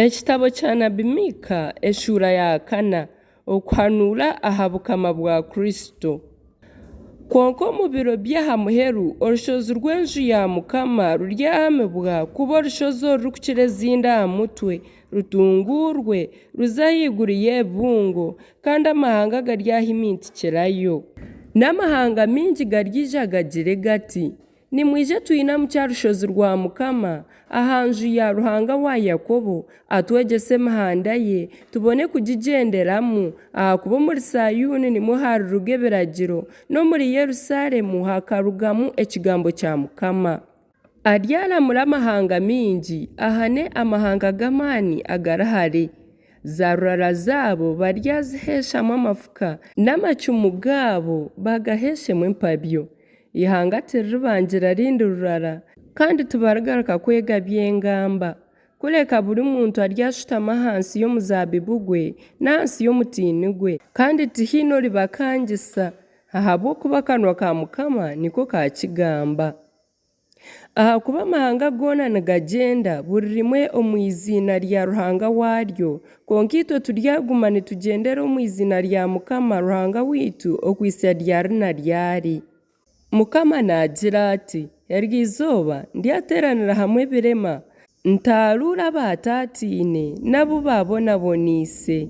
Ekitabo kya nabi Miika eshuura ya kana, Okuhanuura aha bukama bwa Kristo. Kwonka omu biro by'aha muheru orushozi rw'enju ya Mukama ruryahamibwa kuba orushozi orurikukira ezindi aha mutwe, rutunguurwe, ruze ahaiguru y'ebibungo, kandi amahanga garyahimintikirayo. N'amahanga maingi garyaija gagire gati, Nimwije twinamukye aha rushozi rwa Mukama, aha nju ya Ruhanga wa Yakobo, atwegyese emihanda ye, tubone kugigyenderamu, ahakuba omuri Saayuuni nimwo hariruga ebiragiro, n'omuri Yerusaalemu hakarugamu ekigambo kya Mukama. Aryaramura amahanga maingi, ahane amahanga g'amaani agari hare. Zaarurara zaabo baryaziheeshamu amafuka, n'amacumu gaabo bagaheeshemu empabyo. Eihanga tiriribangira rindi rurara, kandi tibarigaruka kwega by'engamba. Kureka buri muntu aryashutama ahansi y'omuzaabibu gwe n'ahansi y'omutiini gwe, kandi tihaine oribakangisa, ahabw'okuba akanwa ka Mukama niko kaakigamba. Ahakuba amahanga goona nigagyenda, buri rimwe omu iziina rya ruhanga waaryo, kwonka itwe turyaguma nitugyendera omu iziina rya Mukama Ruhanga waitu okuhitsya ryari na ryari. Mukama naagira ati, Eryo izooba ndyateeranira hamwe ebirema, ntaaruure abaataataine n'abu baabonaboneise.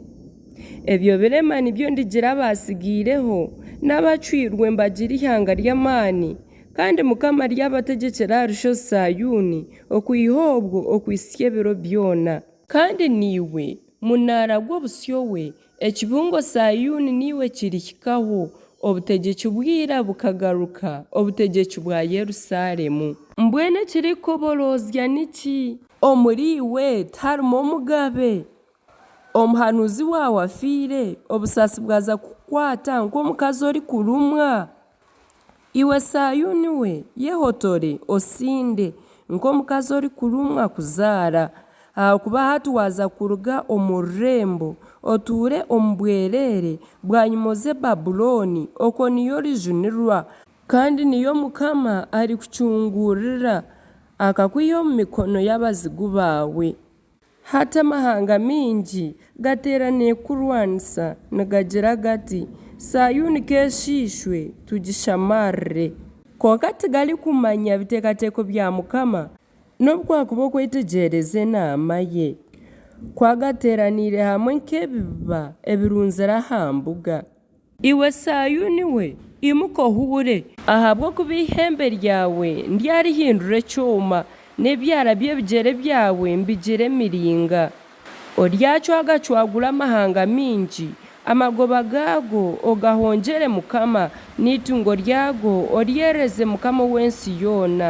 Ebyo birema nibyo ndigira abaatsigaireho, n'abacwirwe mbagire eihanga ry'amaani, kandi Mukama aryabategyekyera aha Rushozi Saayuuni, okwiha obwo okuhitsya ebiro byona. Kandi naiwe, munaara gw'obusyo we, ekibungo Saayuuni niiwe kirihikaho, obutegyeki bwa ira bukagaruka, obutegyeki bwa Yerusaalemu. Mbwenu ekirikukoboroozya niki? Omuriiwe tiharimu omugabe? Omuhanuuzi waawe afiire, obusaasi bwaza kukukwata nk'omukazi orikurumwa? Iwe Saayuuni we, yehotore, osinde, nk'omukazi orikurumwa kuzaara, ahakuba hati waaza kuruga omu rurembo, otuure omu bwereere, bwanyima oze Babulooni, okwo niyo orijunirwa. Kandi niyo Mukama arikucungurira, akakwiha omu mikono y'abazigu baawe. Hati amahanga maingi gateeraniire kukurwanisa, nigagira gati, Saayuuni k'eshiishwe, tugishamaarire. Kwonka tigarikumanya biteekateeko bya Mukama, nobu kwakuba okwetegyereza enaama ye. Ku agateeraniire hamwe nk'ebibiba ebirunzire aha mbuga. Iwe Saayuuni we, imuka ohuure! Ahabw'okuba eihembe ryawe ndyarihindura ekyoma, n'ebyara by'ebigyere byawe mbigire emiringa. Oryacwagacwagura amahanga maingi, amagoba gaago ogahongyere Mukama, n'eitungo ryago oryereze Mukama ow'ensi yoona.